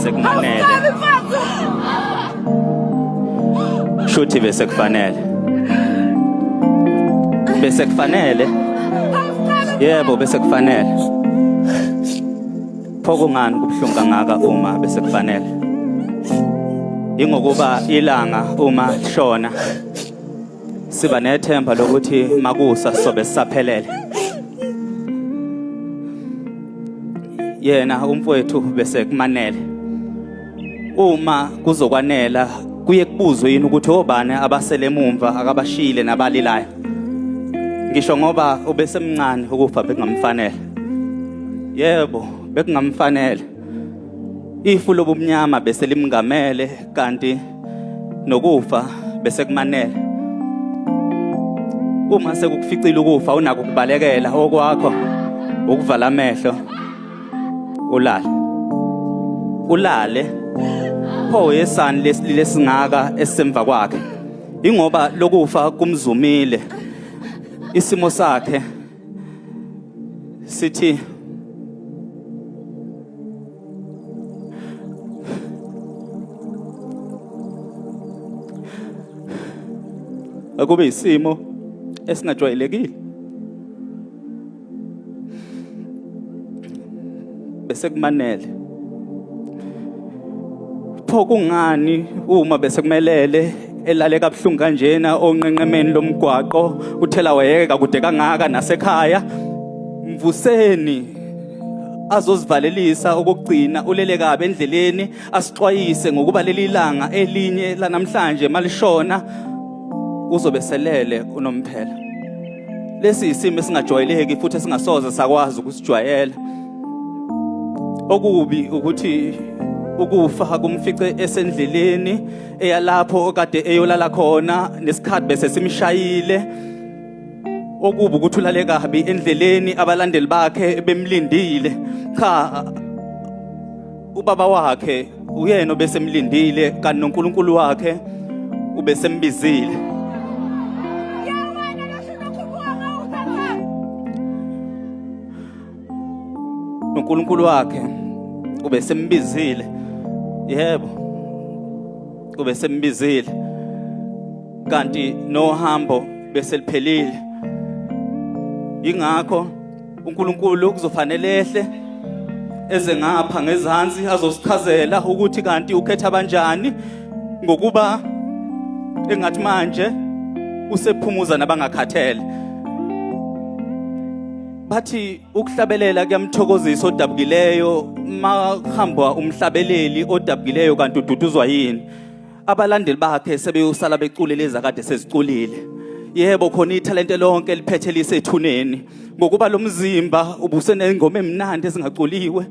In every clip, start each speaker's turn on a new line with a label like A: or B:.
A: bese kumanele. Shuthi bese kufanele. Bese kufanele. Yebo bese kufanele. Pho kungani kubuhlungu kangaka uma bese kufanele? Ingokuba ilanga uma lishona siba nethemba lokuthi makusa sobe sisaphelele. Yena umfowethu bese kumanele. Uma kuzokwanela kuye kubuzwe yini ukuthi obani abasele emumva akabashiyile nabalilayo. Ngisho ngoba ubesemncane ukufa bekungamfanele. Yebo, bekungamfanele. Ifu lobumnyama bese limngamele kanti nokufa bese kumanele. Uma sekukuficile ukufa unako ukubalekela okwakho ukuvala amehlo ulale. Ulale. Pho yesani lesilile singaka esisemva kwakhe. Ingoba lokufa kumzumile. Isimo sakhe sithi akube isimo esingajwayelekile bese kumanele pho kungani uma bese kumelele elale kabuhlungu kanjena onqenqemeni lomgwaqo uthela wayeka kude kangaka nasekhaya mvuseni azozivalelisa okokugcina ulele kabi endleleni asixwayise ngokuba leli langa elinye lanamhlanje malishona uzobe selele unomphela lesi isimo esingajwayeleki futhi esingasoze sakwazi ukusijwayela okubi ukuthi ukufa kumfice esendleleni eyalapho okade eyolala khona nesikhathi bese simshayile okubi ukuthi ulale kabi endleleni abalandeli bakhe bemlindile cha ubaba wakhe uyena obesemlindile kanti noNkulunkulu wakhe ubesembizile. NoNkulunkulu wakhe ubesembizile. Yebo. Ubesembizile. Kanti nohambo bese liphelile. Ingakho uNkulunkulu kuzofanele ehle eze ngapha ngezansi azosichazela ukuthi kanti ukhetha kanjani ngokuba engathi manje usephumuza nabangakhathele. Bathi ukuhlabelela kuyamthokozisa odabukileyo makuhambwa umhlabeleli odabukileyo kanti ududuzwa yini? Abalandeli bakhe sebeyosala becule lezi akade seziculile. Yebo khona ithalente lonke liphethe lisethuneni ngokuba lo mzimba ubusenengoma emnandi ezingaculiwe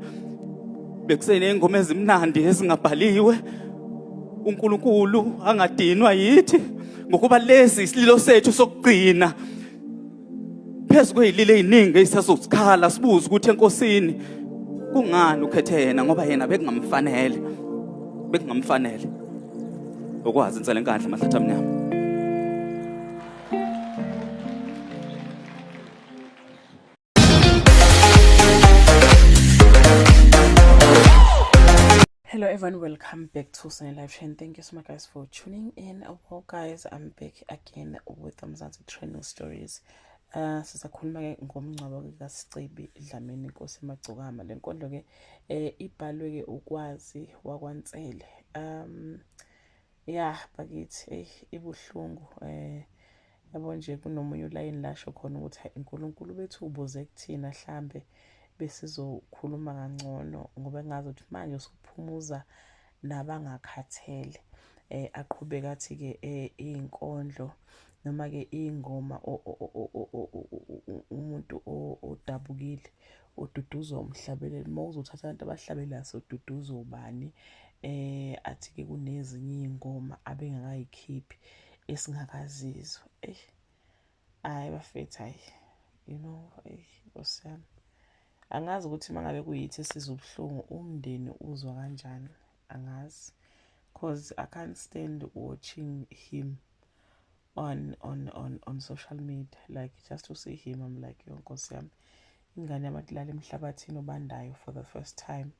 A: bekusenengoma ezimnandi ezingabhaliwe. uNkulunkulu angadinwa yithi ngokuba lesi isililo sethu sokugcina phezu kweyililo eziningi esisazozikhala sibuze ukuthi enkosini kungani ukhethe yena ngoba yena bekungamfanele bekungamfanele ukwazi insela enkandla mahlathi amnyama.
B: Hello everyone, welcome back to Sunny Live Chain. Thank you so much guys for tuning in. Well guys, I'm back again with Mzansi Trending Stories. Sisakhuluma ke ngomngcwabo kaSicebi Dlamini Nkosi Magcokama. Le nkondlo ke ibhalwe ke uKwazi wakwaNsele. Ya bakithi, eyi ibuhlungu yabo nje kunomunye ulayini lasho khona ukuthi hayi uNkulunkulu bethu ubuze kuthina hlambe besizokhuluma kangcono ngoba engazi ukuthi manje usuphumuza nabangakhathele. Aqhubeka athi ke izinkondlo noma ke ingoma umuntu odabukile ududuzwa umhlabeleli. Uma uzothatha abantu abahlabelayo soduduzwa ubani? Athi ke kunezinye iy'ngoma abengakayikhiphi esingakazizwa. Eyi, hhayi bafethu, hhayi, you know, eyi Nkosi yami. Angazi ukuthi uma ngabe kuyithi esizwa ubuhlungu umndeni uzwa kanjani, angazi. Cause I can't stand watching him on social media. Like just to see him, I'm like, yo Nkosi yami, ingane yami athi lala emhlabathini obandayo for the first time.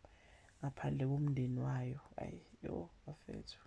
B: ngaphandle komndeni wayo. Ayi, yo bafethu.